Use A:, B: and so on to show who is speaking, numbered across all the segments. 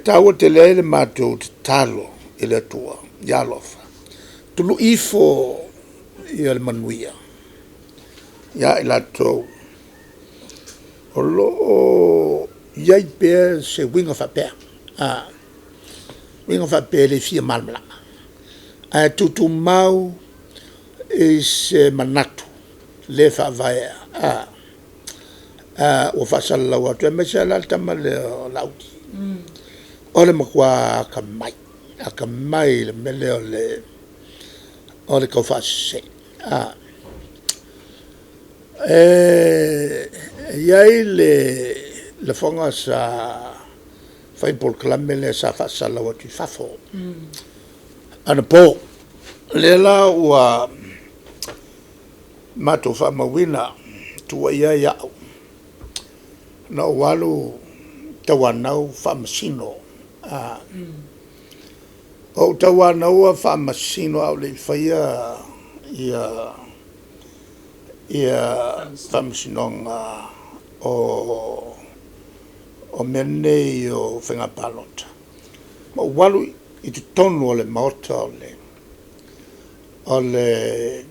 A: taua tele ai le matou tatalo i le Atua ia alofa, tului ifo ia le manuia ia i latou o lo o i ai pea se uiga faapea, uiga faapea e le fia malamalama, ae tutumau i se manatu le faavaea ua faasalalau atu, aemaise lava la le tama lea o Laauli, o le matua atamai, atamai i le mea lea o le taufaasese. E i ai le lafoga sa fai i le polokalame lea sa faasalalau atu i fafo anapo, lea la ua matou faamauina, tuuaia ai au na ou alu tauanau faamasino. Ou tauanaua faamasino a o le i faia ia Faamasinoga o mea nei o Faiga Palota, ma ou alu i totonu o le Maota o le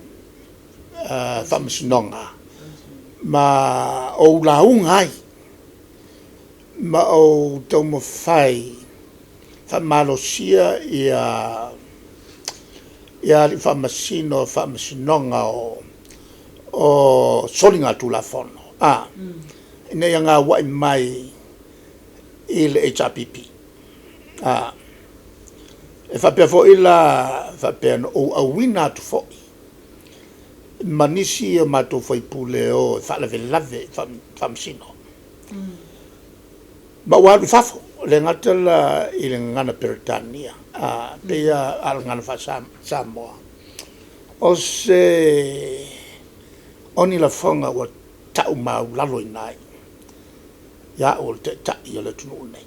A: Faamasinoga ma ou lauga ai, ma ou taumafai e faamalosia ia Alii Faamasino o Faamasinoga o Soligatulafono ina ia gauai mai i le HRPP. E faapea foi la faapea na ou auina atu foi ma nisi o matou sui usufono e o e faalavelave i Faamasino, ma ua alu i fafo, e le gata la i le gagana Peretania, a pei a o le gagana faa-Samoa. O ni lafoga ua tau maualaloina ai ia au o le Taitai o le atunuu lenei.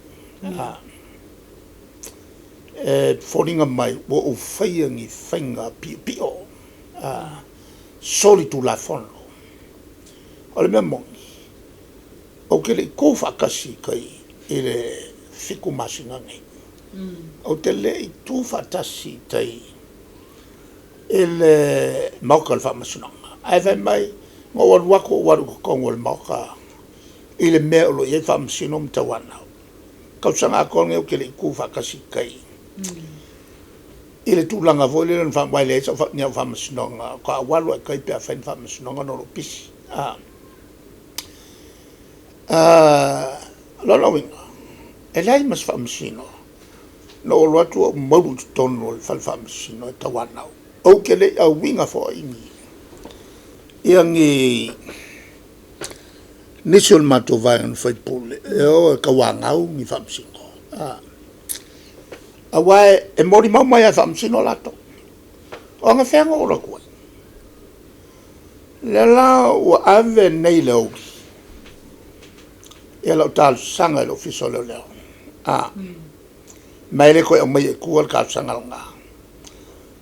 A: E foliga mai ua ou faia ni faiga piopio, solitulafono. O le mea moni, ou te le i tu faatasi i tai i le 7 masina lenei. Ou te le i tu faatasi i tai i le Maota o le Faamasinoga, ae fai mai na ou alu atu ou alu i totonu o le Maota i le mea o lo o i ai Faamasino ma Tauanau. Tausaga atoa lenei ou te le i tu faatasi i tai i le tulaga foi lele na aua e leai ni au faamasinoga, faatoa ou alu lava i tai pe a fai ni faamasinoga ona o lou pisi. O lona uiga, e leai ma se Faamasino na ou alu atu ou maulu i totonu o le Fale Faamasino e tauanau. Ou te le i auina foi nisi o le matou vaega na faipule e o e tauanau ni Faamasino, aua e molimau mai lava e Faamasino latou. O anafea na ou alu atu ai? O lea la ua ave nei i le aoauli lau talosaga i le Ofisa o Leoleo, ma e le toe aumaia i tua le talosaga lena,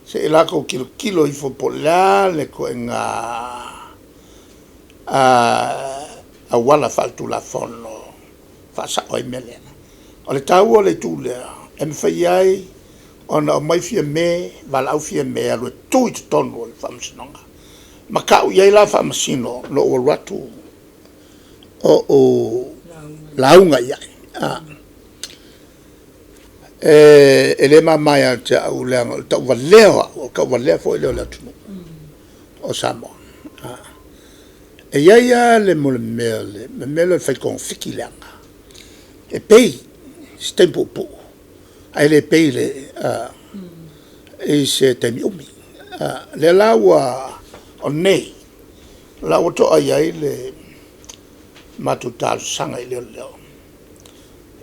A: se i latou tilotilo ifo po o le a le ituaiga auala faale-Tulafono e faasao ai le mea lea. O le taua o le itu lea, e mafai ai ona aumai Fiame, valaau Fiame e alu e tu i totonu o le Faamasinoga, ma tau i ai la Faamasino na ou alu atu o ou lauga i ai. E le mama ia te au leaga o le tauvalea o au, o le tauvalea foi lea o le atunuu o Samoa. E i ai lava le mea o le mea lea o le fai togafiti leaga, e pay i se taimi puupuu ae le pay i se taimi umi. O lea la ua, o nei la ua to'a i ai le matou talosaga i leoleo,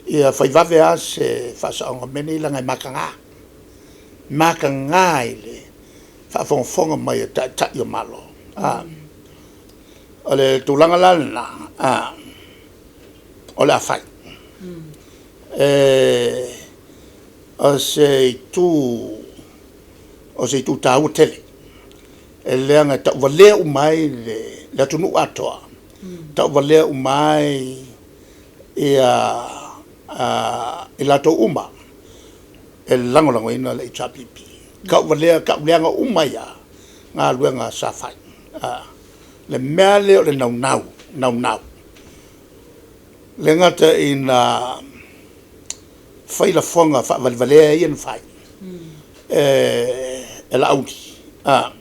A: ia fai vave lava se faasaoga o mea nei leaga e mataga, mataga i le faafogafoga mai a Taitai o Malo. O le tulaga la lena o le a fai. O se itu o se itu taua tele e leaga e tauvalea uma ai le atunuu atoa, tauvalea uma ai i latou uma e lagolagoina le HRPP. Tauvalea, tauleaga uma ai lava galuega sa fai. Le mea lava lea o le naunau, naunau, e le gata ina fai lafoga faavalevalea ia na fai e Laauli, e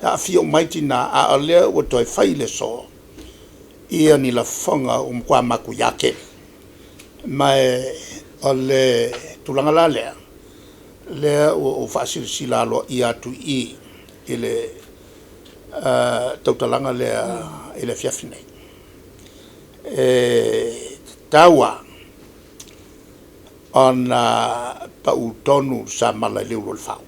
A: aafia uma ai tina, a o lea ua toe fai i le aso ni lafoga ua matua matuia tele. Ma o le tulaga la lea, lea ua ou faasilasila aloaia atu i i i le tautalaga lea i le afiafi nei, e tatau lava ona pau tonu le samala i le ulu o le fau.